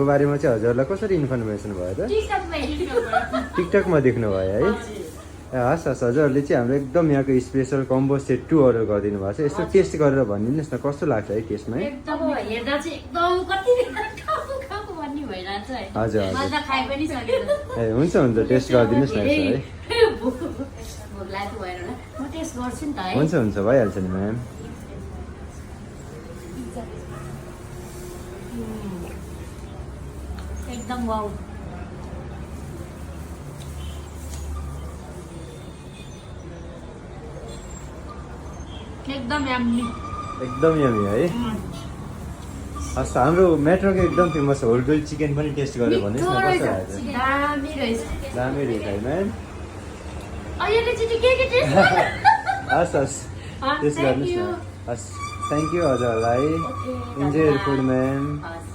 को बारेमा चाहिँ हजुरलाई कसरी इन्फर्मेसन भयो त? टिकटकमा देख्नुभयो है? हस् हस्, हजुरहरूले चाहिँ हाम्रो एकदम यहाँको स्पेसल कम्बो सेट 2 अर्डर गरिदिनु भएको छ। यसो टेस्ट गरेर भनिदिनुहोस् न कस्तो लाग्छ है टेस्टमा है? एकदम हेर्दा चाहिँ एकदम कति खाएको भन्ने भइरहेछ है। हजुर मैले हजुर त खाइ पनि सकिँदैन। ए हुन्छ हुन्छ, टेस्ट गरिदिनुहोस् न यसो है। भोक लागेको भएर होला। म टेस्ट गर्छु नि त है। हुन्छ हुन्छ, भइहाल्छ नि म्याम। एकदम वाउ। एकदम यम्मी। एकदम यमी है। हस्, हाम्रो मेट्रोको एकदम फेमस होल ग्रिल चिकन पनि टेस्ट गरेर भन्नुहोस् न कस्तो लाग्छ? दामी रहेछ। दामी रहेछ है म्याम। अहिले चाहिँ के टेस्ट हस् हस्, टेस्ट गर्नुहोस् न। हस्, थ्याङ्क यू हजुरहरूलाई। Enjoy your food ma'am. हस्।